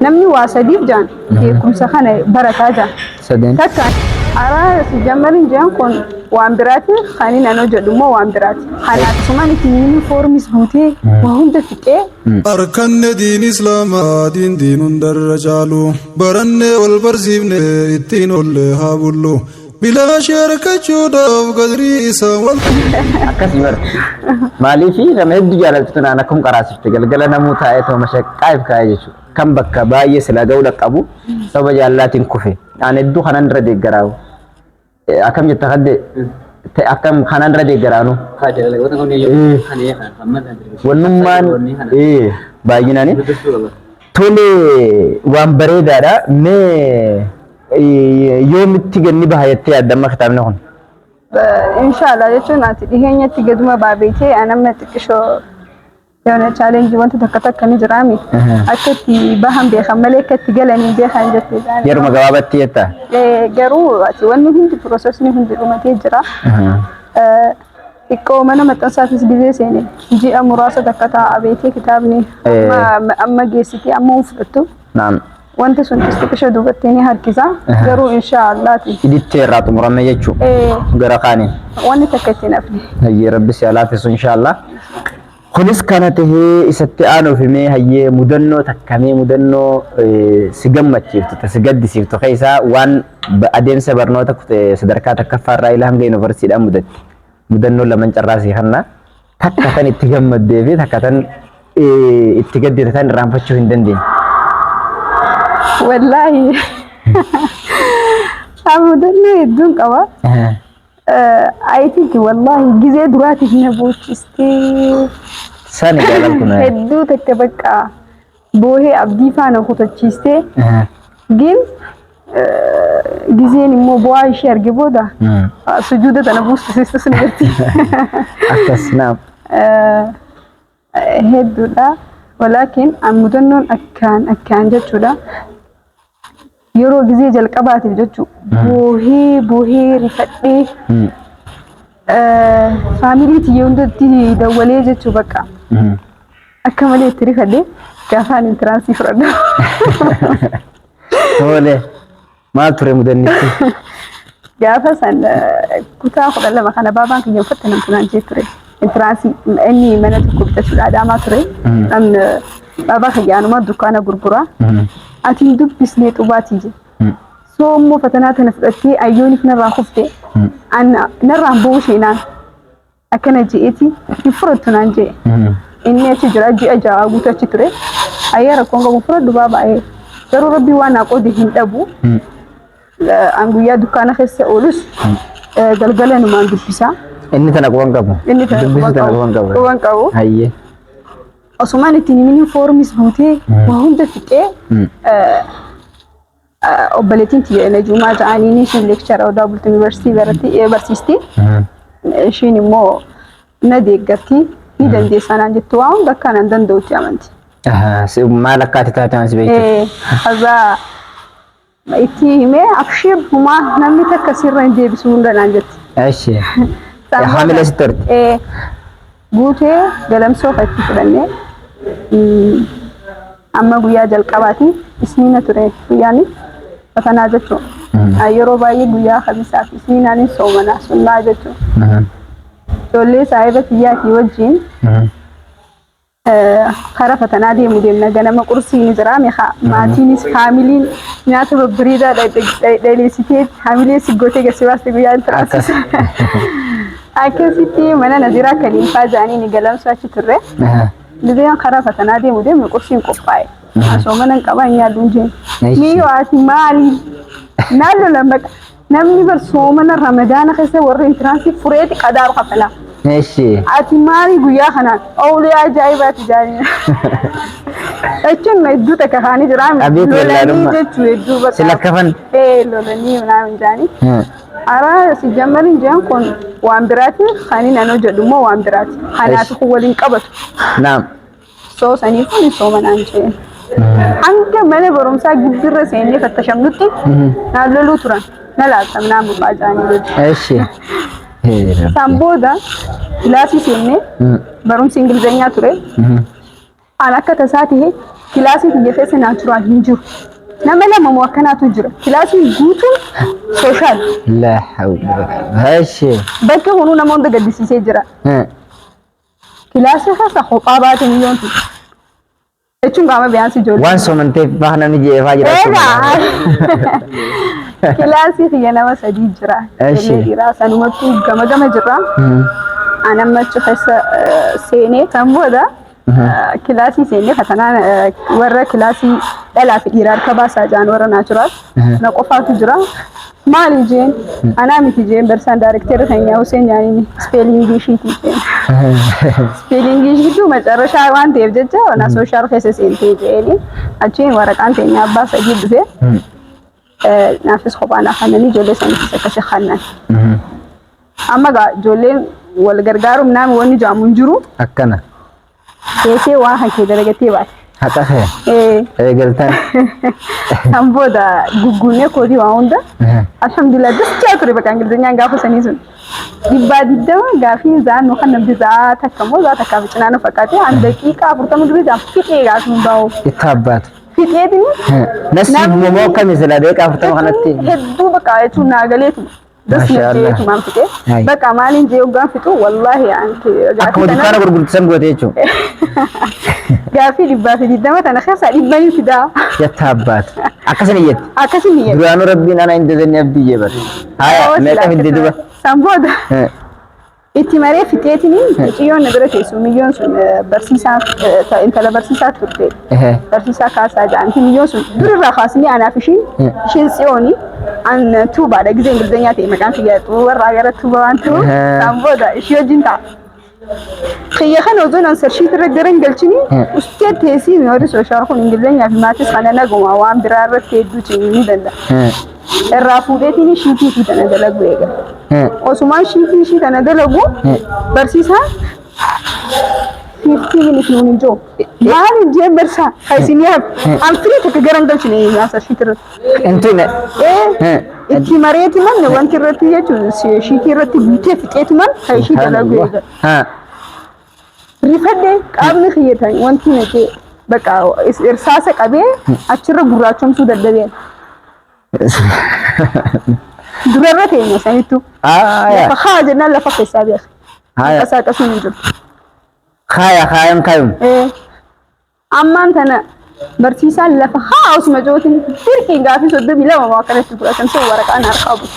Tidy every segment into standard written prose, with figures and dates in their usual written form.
Namni waa sadiif jaan beekumsa kana barataa jaan. Sadeen. Takka araa si jammarin jaan kun waan biraati, kan inni an hojjedhu immoo waan biraati. Kanaaf isumaan ittiin yuunifoormis guutee waa hunda fixee. Arkanne diin Islaamaa diin diin hundarra caalu, barannee wal barsiifne ittiin ollee haa bullu, bilaashii argachuudhaaf qadrii isaa wal. Akkas bar. Maaliif nama hedduu jaalattu tunaan akkum qaraasifte galgala namuu taa'ee too mashaqqaa if kaa'ee jechuudha. Kan bakka baay'ee silaa ga'uu dhaqqabu sababa jaalalaatiin kufe. Aan hedduu kanan irra deeggaraawu. Akkam jetta kaddee? Akkam kanan irra deeggaraanu? Wannummaan baay'inaani. Tole, waan bareedaadha. Mee yoomitti ganni baha jettee yaadda amma kitaabni kun? Inshaallah jechuun ati dhiheenyatti gaduma baabeetee an amma xiqqishoo yoona challenge wanta takka takka ni jiraami. Akka itti bahan beekan malee akka itti galan hin beekan jettee. Yeruma gabaabatti jetta? Garuu ati wanni hundi, processni hundi dhumatee jira. Xiqqoo mana maxxansaafis gizee seene ji'a muraasa takka taa'a beekee, kitaabni amma geessitee amma hin fudhattu. Wanti sun xiqqisha duubatti ni harkisa. Garuu inshaallaati. Idittee irraa xumurame jechuu. Gara kaaniin. Wanni takka itti nafne. Hayyee, Rabbi si laafisu inshaallah. Kunis kana tahee isatti aanuuf himee, hayyee, mudannoo takkamee, mudannoo si gammachiiftu ta si gaddisiiftu keessaa waan adeemsa barnoota sadarkaa takkaffaa irraa ilaa hanga yuunivarsiitiidhaan mudatte. Mudannoo laman carraa si kanna, takka tan itti gammaddee fi takka tan itti gaddite tan irraanfachuu hin dandeenye. Wallaahi, mudannoo hedduun qaba. I think wallahi gizee duraatiif na boochistee. Sani jaalaltu na. Hedduu takka bakka boohee abdii faana kutachiistee. Gin gizeen immoo bu'aa ishee arge booda sujuuda tana buusisiistus ni jirti. Akkas naam. Hedduudha. Walaakin mudannoon akkaan akkaan jechuudha. Yeroo gizee jalqabaatiif jechuu boohee boohee rifadhee family tiyya hundatti dawwalee jechuu, bakka akka malee itti rifadhee gaafaan entrance fudhadhu. Tole. Maal ture mudannichi? Gaafa san kutaa 12 kana baabaan kiyya uffatte nam tunaan jee ture. Entrance inni mana tokko bitachuudha Adaamaa ture. Namni baabaa kiyya anuma dukkaana gurguraa. Ati hin dubbisnee xubaatii je. Soo immoo fatanaa tana fudhattee ayyooniif narraa kufte. Narraan bu'uu seenaan akkana je'eeti hin fudhattu naan jee. Inni achi jira, ji'a 6 guutuu achi ture. Ayyaa, rakkoon qabu, fudhadhu baabaa. Garuu Rabbii waan naa qoode hin dhabu. An guyyaa dukkaana keessa oolus galgala numaan dubbisaa. Inni tana quban qabu. Inni tana Dubbisu tana quban qabu. Quban qabu. Hayyee. Osumaan ittiin himini foormis guutee waa hunda fixee, obboleettiin tiyya Najuumaa ta'anii ishiin lecturer Odaa Bultuu Yuunivarsiitii baratti barsiisti. Ishiin immoo na deeggarti, ni dandeessaa naan jettu, waa hunda akka naan danda'utti amanti. Maal akka ati taate waan si beektu. Azaa itti himee, abshir, humaa namni takka sirra hin deebisu hunda naan jetti. Eshi. Haamilee sitti horte. Guutee galamsoo kan itti fudhannee amma guyyaa jalqabaati, isniina ture guyyaan fatanaa jechuun. Yeroo baay'ee guyyaa kamisaa fi isniinaan hin soomanaa, sunnaa jechuun. Ijoollee saahiba kiyyaatii wajjin karaa fatanaa deemu deemna, ganama qursii ni jira meeqa, maatiinis familyn nyaata babbareedaa dheeleessitee hamilee si gootee gasi baaste guyyaa entrance. Akkasitti mana Naziraa Kaliifaa jedhanii ni galamsu achi turre. Gizeen karaa fatanaa deemu deemnu qursiin qophaa'e. Osoo mana hin qaban nyaadhu hin jeen. Ni yoo ati maali? Naan lolan baqa. Namni bar soomana Ramadaana keessa warri entrance fureeti qadaaru kafala. Eshi. Ati maali guyyaa kanaan? Oolii ajaa'ibaati jaanii. Jechuun hedduu takka kaanii jira. Abeet Lolanii wallaalummaa. jechuu hedduu bakka. Si lakkafan. Ee, lolanii naamin jaanii. Araa si jammarin jeen kun waan biraati, kan inni an hojjedhu immoo waan biraati. Kanaaf kun waliin qabatu. Naam. Soo saniif kun soomanaan jeen. Hanga mana barumsaa gibbirra seennee fattashamnutti naan loluu turan. Na laaltam naan bufaa jaanii lolu. Eshi. Isaan booda kilaasii seennee barumsi Ingilizeenyaa ture. An akka tasaa ta'e Kilaasii kiyya keessa natural hin jiru. Nama lama moo akkanaatu jira. Kilaasiin guutuun social. Laa hawla wala. Eshi. Bakki kunuu nama hunda gaddisiisee jira. Kilaasii keessa kophaa baate miyyoon tun. Jechuun qaama biyaansi ijoollee. Waan soomanteef baha namni jeefaa jiraachuu Egaa kilaasii kiyya nama sadii jira. Eshi. Ijoollee dhiiraa sanumattuu gama gama jirra. Ani amma achi keessa seenee san booda kilaasii seennee fatanaan warra kilaasii dhalaa fi dhiiraa harka baasaa jiran warra natural na qofaatu jira. Maali jeen anaa miti jeen barsaan daarekteerri keenya Hussein Jaaniin spelling ishiiti jeen. Spelling ishiitu macarrashaa waan ta'eef jecha na social keessa seentee jeeni achiin waraqaan teenya abbaa sadii dhufe naafis kophaa naa kannanii ijoollee saniifis akkasii kannan. Amma gaa ijoolleen wal gargaaruun naami wanni jaamu hin jiru. Akkana. Teessee waan kan kee dalagattee baate. Haqa kee. Eegaltan. Kan booda gugguunnee kootii waa hunda. Alhamdulillah dachaa ture bakka Ingilizanyaan gaafa sanii sun. 120 gaafiin zaan nu kan namti zaa takka immoo zaa takkaa fi cinaa nu fakkaate an daqiiqaa 40 durii zaan fixee gaafii hundaa'u. Itti abbaatu. Fixeetini. Nasi immoo akkami sila daqiiqaa 40 kanatti. Hedduu bakka jechuun naa galeetu. Das na Masha Allah. jeetu maan fixee. Hai. Bakka maaliin jee hoggaan fixu wallaahi an Akkuma dukkaana gurgurtu san goote jechuudha. Gaafii 120 tana keessaa dhibba ni fidaa. Jetta abbaatu. Akkasin iyyatti. Akkasin iyyatti. Duraanuu rabbiin ana hin dadanne abdii jee bara. Haya meeqa fidde duba? San booda itti maree fixeetiniin mucayyoon na bira teessu miyyoon sun barsiisaa intala barsiisaa turte. Barsiisaa kaasaa jedhamti miyyoon sun durirraa kaasnee anaaf ishiin ishiin tsiyooni an tuubaadha gizee ingilizeenyaa ta'e maqaan kiyya warraa gara tuuba waan ta'uuf san booda ishii wajjin ta'a. Kiyya kana osoo nan sarshiit irra gara hin galchini ustee teessii warri social kun ingilizeenyaa fi maths kana naguma waan biraa irratti hedduu cimuu ni danda'a. Irraa fuudheetiin sheet ishii tana dalagu eegale. Osumaan sheet ishii tana dalagu barsiisaan 50 minutes nuun hin jiru. Maaliif jeen barsiisaa kan isin yaadu an firii takka gara hin galchine answer sheet irratti. Intune. Itti mareeti manne wanti irratti jechuun sheet irratti guutee fixeetu man kan ishii dalagu eegale. Rifadhee qaamni kiyyatan wanti naqee bakka irsaasa qabee achirra gurraachomsuu dadhabeen. Durarra teenya sanittu. Lafa haa jennaan lafa keessaa beeka. Akkasii akkasuun hin jiru. Kaaya kaayam kaayum. Ammaan tana barsiisaan lafa haa osuma jootin dirqiin gaafii 32 moo akkanatti fudhatan sun waraqaan harkaa butu.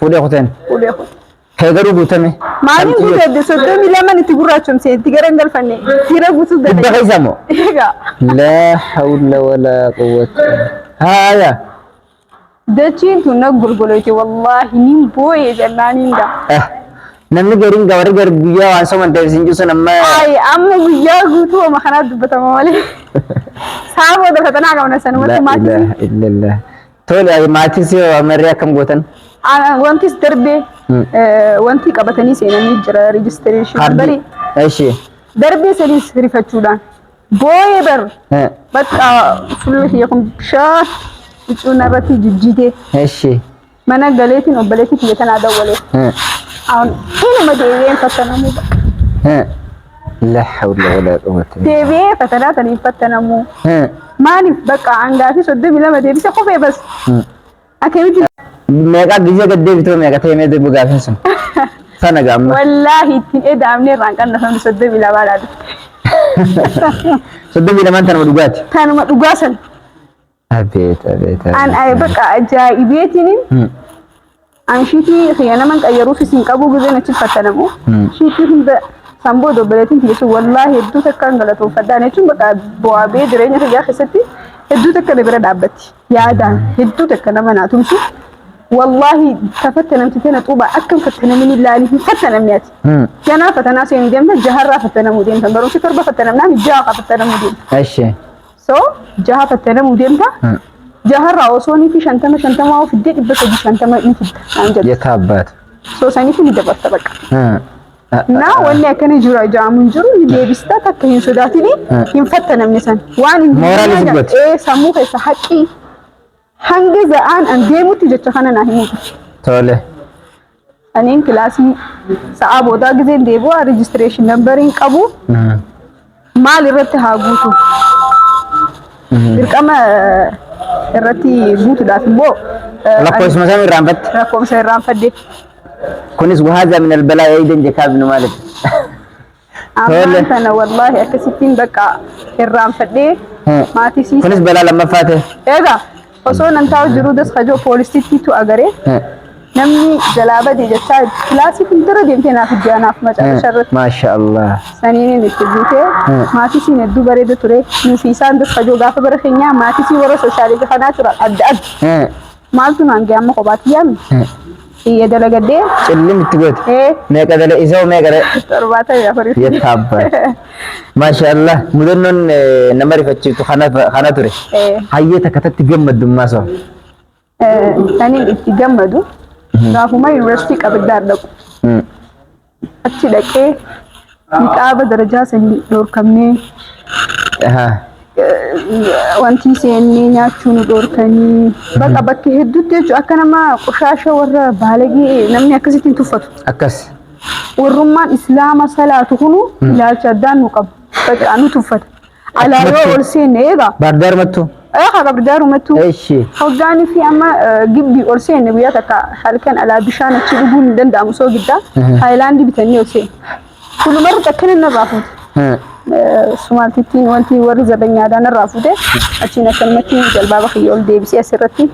Fuudhee kuteen. Fuudhee kuteen. Kee garuu guutame. Maaliin guutee 32n itti gurraachomsee itti gara hin galfanne hira guutuu Dhibba keessa moo? Egaa. Laa hawla walaa quwwata. Haaya. Dachiin tun na golgoloyte wallaahi nin booye jennaan hin gaa. Namni gariin warri gar guyyaa waan soman ta'eef sin jiru sun amma. Ay amma guyyaa guutuu oma kanaa dubbatama malee. Saa booda fatanaa qabna sanumatti Laa maatii. ilaaha illallah. Tole maatiin si amarree akkam gootan? Wantis darbee wanti qabatanii seenanii jira registration number. Eshi. Darbee saniis rifachuudhaan booyee bar bakka fuulli kiyya kun bishaan huccuun irratti jijjiitee Eshi. mana galeetiin obboleettii kiyya tanaa dawwalee. Inuma deebi'een fattanamuu bakka. La hawla wala quwwata. Deebi'ee fatanaa saniin fattanamuu. Maaliif bakka hangaafii 32 deebise kufee bas. Akkamitti Meeqa gizee gad deebitoo meeqa ta'e mee deebi'u gaafiin sun? Sana gaamma. Wallaahi ittiin eda'amne irraan qannafamne 32dhaa dhufte. 32n tanuma dhugaati. Tanuma dhugaa san. Abeet abeet An abeet. bakka ajaa'ibeetiin an sheet kiyya naman qayyaruufis hin qabu gizeen achi fattanamu. Sheet hunda san booda obboleettiin kiyya sun wallaahi hedduu takkaan galatoonfadhaan jechuun bakka bu'aa ba'ee jireenya kiyyaa keessatti hedduu takka na bira dhaabbatti. Yaadaan hedduu takka nama naa tumsu. Wallaahi tafattanamti tana xuuba akka hin fattanamin ilaali hin fattanamne ati. Ganaa fatanaa seenuu deemta jaharraa fattanamuu deemta barumsi torba fattanamnaan jaha fattanamuu deemta. Eshi. So jaha fattanamuu deemta. Jaharraa osoo ni fi 50 50 of fiddee 350 ni fidda naan jedhu. Yetaa abbaatu. So saniif ni dabarta bakka. Naa wanni akkana jiru jaamu hin jiru ni deebista takka hin sodaatini hin fattanamne san. Waan hin Mooraan si gooti. Ee sammuu keessa haqqii hanga za'aan an deemutti jecha kana naa himuutu. Tole. Aniin kilaasii sa'aa boodaa gizeen deebi'u registration numberiin qabu maal irratti haa guutu. Dirqama irratti guutuudhaaf immoo Lakkoofsuma isaa irraanfatte. Lakkoofsa irraanfadde. Kunis wahaaza min albalaa eeydan jekaa ibnu Maalik. Ammaan tana wallaahi akkasittiin bakka irraanfadhee maatii sii. Kunis balaa lammaffaa ta'e. Egaa osoo nan taa'u jiruu das kajoo poolistittiitu agaree namni jalaa bade jechaa kilaasii fuuldura deemtee naaf iddoo anaaf macarasha irratti. Maasha Allah. Saniin itti buutee maatii siin hedduu bareeda ture. Nuufi isaan das kajoo gaafa bara keenyaa maatii sii warra soshaalii kanaa turan adda adda. Maaltu naan ga'e amma kophaatti yaamne? Iyya dalagadhee. Cillim itti goote. Ee. Meeqa dala isa hoo meeqa dala? 74. Yetta abbaa. Maasha Allah. Mudannoon nama rifachiiftu kana kana ture. Ee. Hayyee takka tatti gammaddummaa soo. Kanin itti gammadu gaafuma yuunivarsiitii Qabiddaar dhaqu. Achi dhaqee niqaaba darajaa sanii dhorkamnee wanti seennee nyaachuu nu dhorkanii bakka bakki hedduutti jechuudha akka nama qoshaasha warra baalagee namni akkasitti hin tuffatu. Akkas. Warrummaan islaama salaatu kunu ilaalcha addaan nu qaba. Bakka nu tuffata. Alaa yoo ol seenne eegaa. Baardaar mattuu. Eegaa qabdaaru mattuu. Eshi. Hoggaanii fi amma gibbii ol seenne guyyaa takka halkan alaa bishaan achi dhuguun hin danda'amu soo giddaa. Haayilaandii bitannee ol seenne. Kulumarratti akkana narraa fuute. Sumaaltittiin wanti warri zabanyaadhaa narraa fuute achiin akkanumatti jalbaaba kiyya ol deebisee asirratti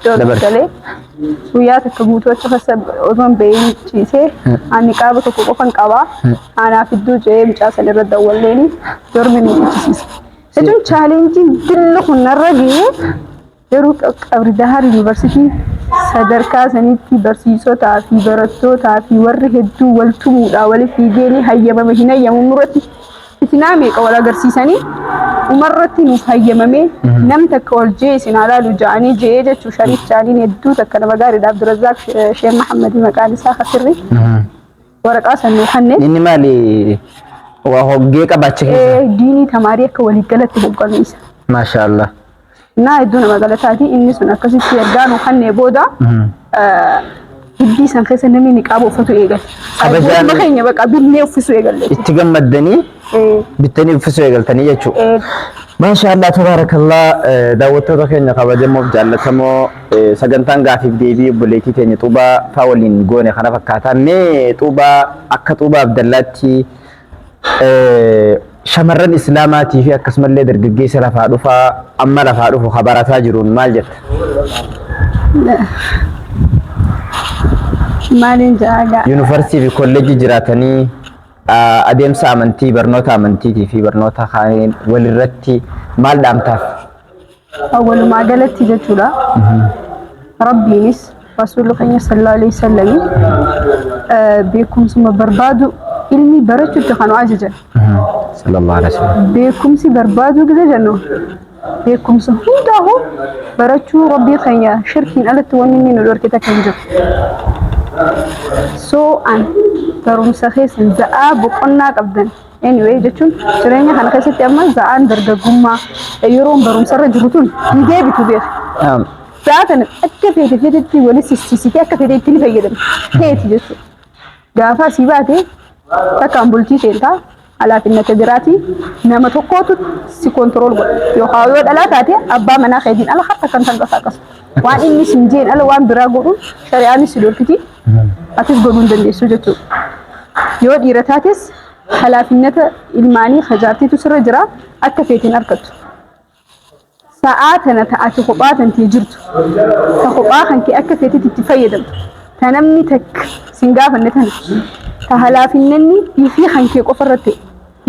Dabarse. galee guyyaa takka guutuu achi keessa otoon bahiin ciisee ani qaaba tokko qofan qabaa anaaf iddoo ce'ee mucaa san irra dawwalleeni dormi nu fichisiise. Jechuun chaalenjiin dilli kun narra gahee garuu Qabri Dahar Yuunivarsiitiin sadarkaa sanitti barsiisotaa fi barattootaa fi warri hedduu wal tumuudhaa wali fiigeeni hayyamame hin hayyamamu irratti fitinaa meeqa wal agarsiisanii umarratti nuuf hayyamamee nam takka ol jee isin haa laalu ja'anii je'ee jechuu Shariif Jaaliin hedduu takka nama gaariidha Abdurazaaq Sheekh Mahammad maqaan isaa kasirri waraqaa san nuu kanne. Inni maali? Waa hoggee qabaacha keessa. Diinii tamaarii akka waliigalatti hogganu isa. Maasha Allah. Naa hedduu nama galataati inni sun akkasitti ergaa nuu kannee booda gibbii san keessa namni niqaaba uffatu eegale. Kabajaan- Saayibbootuma keenya baqa binnee uffisuu eegalle. Itti gammaddanii bittanii uffisuu eegaltanii jechuudha. Maasha Allah tabaarakallah daawwattoota keenya kabajamoof jaallatamoo sagantaan gaafiif deebii obboleettii teenya Xuubaa faa waliin goone kana fakkaata. Mee Xuubaa akka Xuubaa Abdallaatti shamarran Islaamaatii fi akkasumallee dargaggeessa lafaa dhufaa amma lafaa dhufu ka barataa jiruun maal jetta? Maaliin jedhaa gaa? Yuunivarsiitii fi kolleejjii jiraatanii adeemsa amantii barnoota amantiitii fi barnoota kaaniin walirratti maal dhaamtaaf? Walumaa galatti jechuudha. Rabbiinis Rasuulli keenya sallallahu alaihi wasallam beekumsuma barbaadu ilmi barachuutti kan nu ajajan. Sallallahu alaihi wasallam. Beekumsi barbaaduu gisa jennu beekumsa hundaa'u barachuu Rabbii keenya shirkiin alatti wanni inni nu dhorke takka hin jiru. So an barumsa keessan za'aa boqonnaa qabdan anyway jechuun jireenya kana keessatti amma za'aan dargaggummaa yeroon barumsarra jiru tun hin deebitu beeku. Za'aa kana akka feete feetetti wali sissisitee akka feete itti ni fayyadamti. Feeti jechuudha. Gaafa asii baate takkaan bultii seentaa alaafinnata biraati nama tokkootu si kontirool godha. Yookaan yoo dhalaa taate abbaa manaa keetiin ala harka kan tanqasaaqasu. Waan inni sin jeen ala waan biraa godhuun shari'aanis si dhorkiti atis godhuu hin dandeessu jechuudha. Yoo dhiira taates halaafinnata ilmaanii hajaartiitu sirra jira akka feetiin argattu. Sa'aa tana ta ati kophaa tantee jirtu, ta kophaa kan kee akka feetetti itti fayyadamtu, ta namni takka sin gaafanne tana, ta halaafinnanni ifii kan kee qofa irratti ta'e,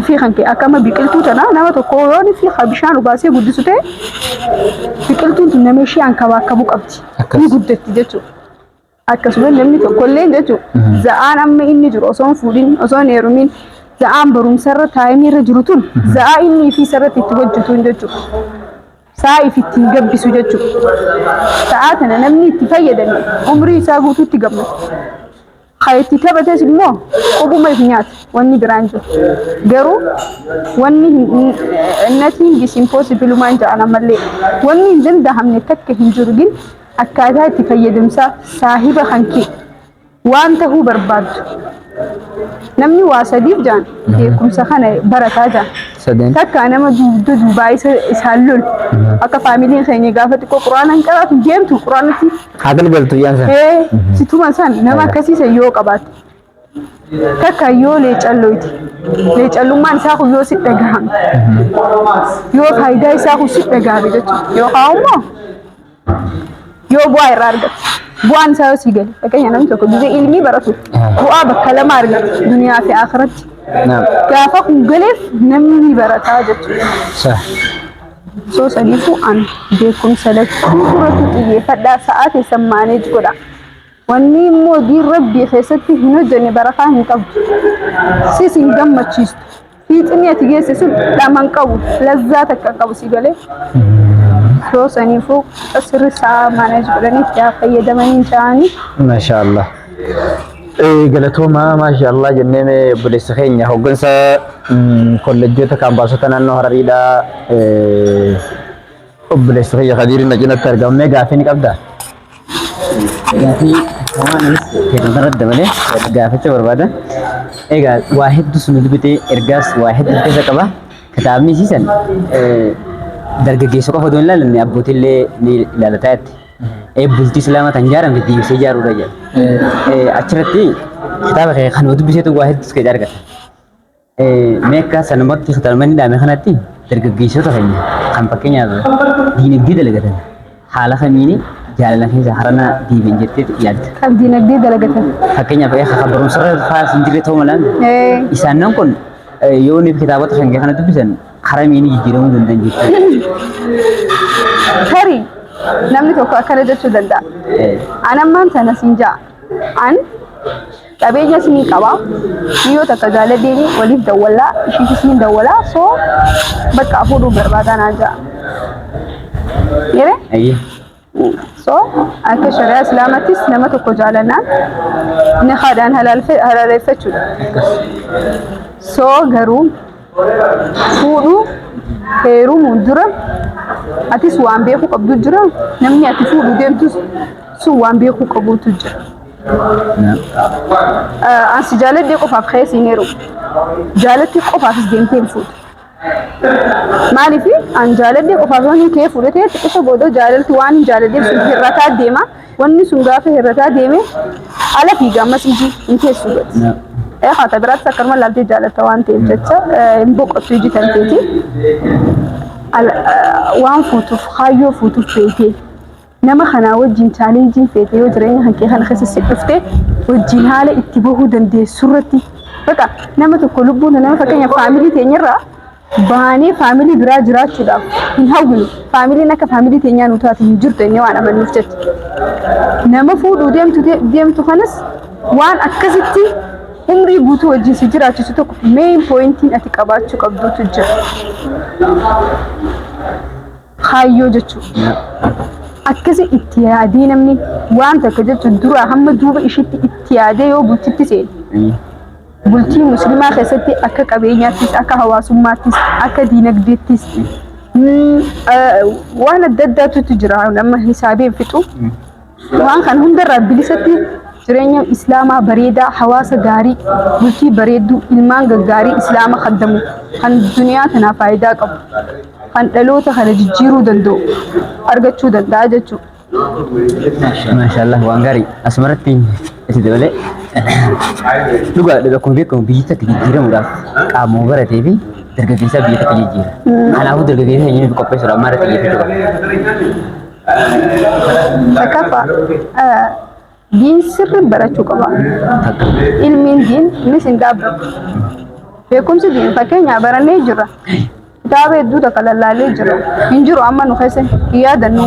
ifii kan kee akka amma biqiltuu tana nama tokko yoo ifii ka bishaan obaasee guddisu ta'e, biqiltuun tun nama ishee ankabaakabuu qabdi, ni guddatti jechuudha. Akkasuma namni tokkollee jechuudha. Za'aan amma inni jiru osoo hin fuudhin osoo hin heerumin za'aan barumsarra taayimii irra jiru tun za'aa inni ifii isarratti itti hojjetuun jechuudha. Sa'aa if ittiin gabbisu jechuudha. Sa'aa tana namni itti fayyadame umrii isaa guutuutti gammada. Kan itti taphates immoo qubuma if nyaata wanni biraan jiru. Garuu wanni nothing is impossible maan jedhan ammallee wanni hin danda'amne takka hin jiru gin akkaataa itti fayyadamsaa saahiba kan kee Waan tahuu barbaaddu. Namni waa sadiif jaan beekumsa kana barataa jaan. Sadeen. Takka nama dugda duubaa isa isaan lolu. Akka faamiliin keenya gaafa xiqqoo quraana hin qaraatu deemtu quraanatti Haa galgaltu iyyaan sana. ee si tuman san nama akkasii yoo qabaatte. Takka yoo leecalloyti. Leecallummaan isaa kun yoo si dhagahame. Yoo faayidaa isaa kun si dhagahame jechuudha. Yookaan immoo yoo bu'aa irraa argate. Bu'aan isaa yoo sii gale. Fakkeenya namni tokko gizee ilmii baratu bu'aa bakka lama argata duniyaa fi akhiratti. Gaafa kun galeef namni ni barataa jechuudha. Sah. So saniifuu an beekumsa lachuu irratti xiyyeeffadhaa sa'aa keessan manage godha. Wanni immoo diin rabbii keessatti hin hojjenne barakaa hin qabdu. Sis hin gammachiistu. Fiixinni ati geesse sun dhama hin qabu. Lazzaa takka hin qabu si galee. So saniifuu sirri sa'aa manage godhanii itti haa fayyadamanii ta'anii. Masha Allah. Galatoomaa masha Allah jennee mee obboleessa keenya hooggansa kolleejjota kaampaasota naannoo Harariidhaa obboleessa keenya Kadiir na cinatti argama. Mee gaaffii ni qabdaa? Gaafii waan anis irratti dabalee gaafachuu barbaada. Egaa waa hedduu nu dubbite ergaas waa hedduu of keessa qaba. Kitaabni isiisan dargaggeessa qofa otoo hin ilaalanne abbootiillee ni ilaalataa jetti. Bultii Islaamaa tan ijaaramte deebisee ijaaruudha jedha. Achirratti kitaaba kee kanuma dubbiseetu waa hedduu keessa argata. Mee akka sanumatti kitaabni inni dhaame kanatti dargaggeessota keenya kan fakkeenyaaf diinagdee dalagatan haala kamiin jaalala keessa harana deebiin jettee yaadda. Kan diinagdee dalagatan. Fakkeenyaaf kan barumsarra fa'aa hin jirre ta'uu malaan isaan kun yoo inni kitaabota kan kana dubbisan karaa miini jijjiiramuu danda'an jechuudha. Tarii namni tokko akkana jechuu danda'a. An ammaan tana siin ja'a. An qabeenya siin qaba. Yoo takka jaaladheeni waliif dawwallaa ishiifis niin dawwalaa so bakka fuudhuu barbaadaa naan ja'a. Yeree? Ayyee. So akka shari'aa islaamattis nama tokko jaalannaan nikaadhaan halaaleffachuudha. So garuu fuudhuu heerumuun dura atis waan beekuu qabdu jira namni ati fuudhuu deemtus sun waan beekuu qabuutu jira. Ansi jaaladhee qofaaf ka'ee siin heerumu. Jaalatti qofaafis deemtee hin fuudhu. Maaliif an jaaladhee qofaaf waan hin ka'ee fuudhatee xiqqisha booda jaalalti waan hin jaaladheef sun hir'ataa deema. Wanni sun gaafa hir'ataa deeme ala fiiga ammas iji hin teessu godhi. Haata biraattis akkanuma laaltee jaalatta waan ta'eef jecha hin boqottu iji kan teeti. Waan fuutuuf kaayyoo fuutuuf beekee nama kanaa wajjin challengeiin feete yoo jireenya kan kee kana keessa si dhufte wajjin haala itti bahuu dandeessu irratti bakka nama tokko lubbuun nama fakkeenya faamilii teenyarraa baanee faamilii biraa jiraachuudhaaf hin hawwinu. Faamiliin akka faamilii teenyaa nu taate hin jirtu jennee waan amannuuf jecha. Nama fuudhuu deemtu deemtu kanas waan akkasitti umrii guutuu wajjin si jiraachisu tokko main pointiin ati qabaachuu qabduutu jira. Kaayyoo jechuudha. Akkasi itti yaadee namni waan takka jechuun duraa hamma duuba ishiitti itti yaadee yoo bultitti seene. Bultii musliimaa keessatti akka qabeenyaattis, akka hawaasummaattis, akka diinagdeettis waan adda addaatu jira nama hisaabee hin fixu. Waan kan hundarraa bilisatti jireenya islaamaa bareedaa, hawaasa gaarii, bultii bareedduu, ilmaan gaggaarii islaama kaddamu kan duniyaa tanaaf faayidaa qabu, kan dhaloota kana jijjiiruu danda'u argachuu danda'a jechuudha. Maashaallah waan gaarii asumarratti itti dabalee dhugaa akkuma beekamu biyyi takka jijjiiramuudhaaf qaamuma baratee fi dargaggeessaa biyya takka jijjiira. Kanaafuu dargaggeessa eenyuuf qopheessuudhaaf maal irratti xiyyeeffachuu qabna? Takkaffaa diin sirri barachuu qaba. Ilmiin diin innis hin dhaabbatu. Beekumsi diin fakkeenyaa barannee jirra. Kitaaba hedduu takka lallaalee jira. Hin jiru amma nu keessa hin yaadannu.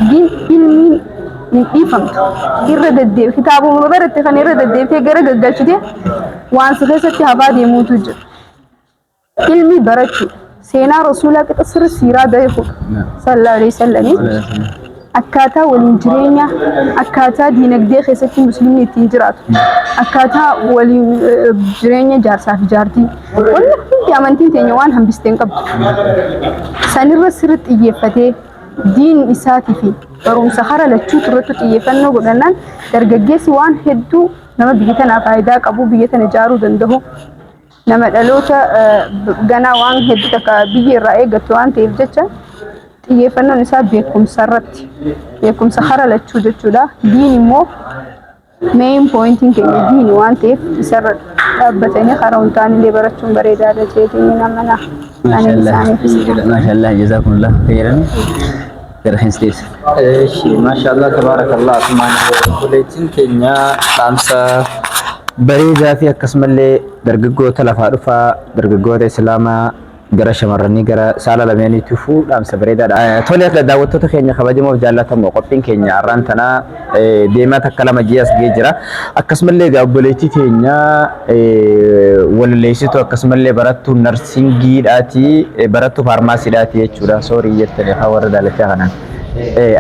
Diin ilmiin hin dhiifamtu. Irra deddeebi kitaabuma baratte kan irra deddeebitee gara gaggalchite waan si keessatti hafaa deemuutu jira. Ilmi barachuu seenaa rasuulaa qixa sirri siiraa beekuudha. Sallallahu alaihi wasallam. Akkaataa waliin jireenya, akkaataa diinagdee keessatti musliimni ittiin jiraatu, akkaataa waliin jireenya jaarsaa fi jaartii, wanni hundi amantiin teenya waan hambistee hin qabdu. Sanirra sirri xiyyeeffatee Diin isaatii fi barumsa kara lachuutu irratti xiyyeeffannoo godhannaan dargaggeessi waan hedduu nama biyya tanaaf faayidaa qabu, biyya tana ijaaruu danda'u, nama dhaloota ganaa waan hedduu takka biyya irraa eeggattu waan ta'eef jecha xiyyeeffannoon isaa beekumsa irratti, beekumsa kara lachuu jechuudha. Diin immoo main pointiin keenya diini waan ta'eef isarra dhaabbatanii karaa huntaan illee barachuun bareedaadha jedhanii amana. Maashaallah. Maashaallah. Jazakumullah khairan. Gara keessa deebisa. Eeshi, maashaallah, tabaarakallah. Asumaan obboleettiin keenya dhaamsa bareedaa fi akkasumallee dargaggoota lafaa dhufaa, dargaggoota islaamaa gara shamarranii gara saala lameeniitiifuu dhaamsa bareedaadha. Tole, akka daawwattoota keenya kabajamoof jaallatamoo, qophiin keenya har'aan tanaa deemaa takka lama ji'a as ga'ee jira. Akkasumallee egaa obboleettii keenya walaleessituu akkasumallee barattuu narsingiidhaati, barattuu faarmaasiidhaati jechuudha. Sorry jettanii afaan warra daalachaa kanaan.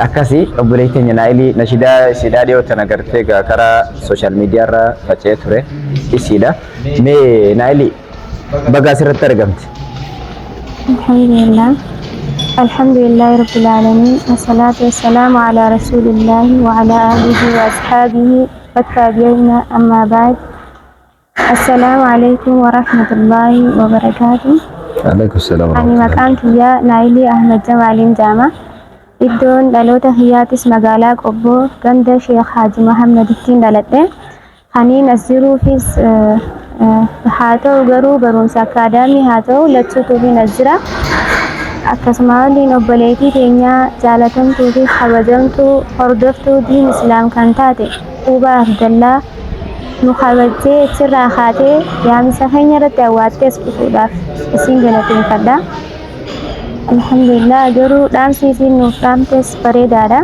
Akkasii obboleettii keenya Naayilii nashidaa isiidhaa dhiyoo tana gartee egaa karaa social media irra faca'ee ture isiidha. Mee Naayilii, baga asirratti argamte. Alhamdulillah. Alhamdulillah Rabbil Alamin. Wassalatu wassalamu ala Rasulillah wa ala alihi wa ashabihi wa tabi'ina, amma ba'd. Assalamu alaikum wa rahmatullahi wa barakatuh. Alaikum salaam. Ani maqaan kiyyaa Naayilii Ahmed Jamaaliin jedhama. Iddoon dhaloota kiyyaatis magaalaa Qobboo, ganda Sheekh Haaji Muhammadittiin dhaladhe. Kaniin as jiruufis haa ta'u garuu barumsa akkaadaamii haa ta'u lachuutuufin as jira. Akkasuma waliin obboleettii teenyaa jaalatamtuu fi kabajamtuu hordoftuu diin islaam kan taate Quubaa Abdallaa nu kabajjee achirraa kaatee yaamsa keenya irratti awwaattee as dhufuudhaaf isin galateeffadha. Alhamdulillah, garuu dhaamsi isiin nuuf dhaamtes bareedaadha.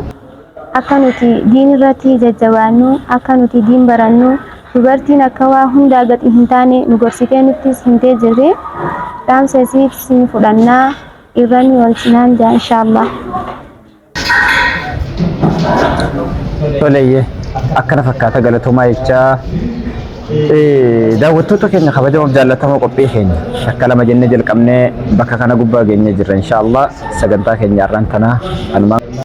Akka nuti diin irratti jajjabaannu, akka nuti diin barannu, dubartiin akka waa hundaa gadi hin taane nu gorsitee nuttis himtee jirti. Dhaamsa isiif sin fudhannaa, irra nu oolchinaan jaa inshaallah. Toleeyyee, akkana fakkaata. Galatoomaa jechaa, daawwattoota keenya kabajamoof jaallatamoo, qophii keenya takka lama jennee jalqabnee bakka kana gubbaa geenyee jirra. Inshaallah sagantaa keenya har'aan tanaa anumaan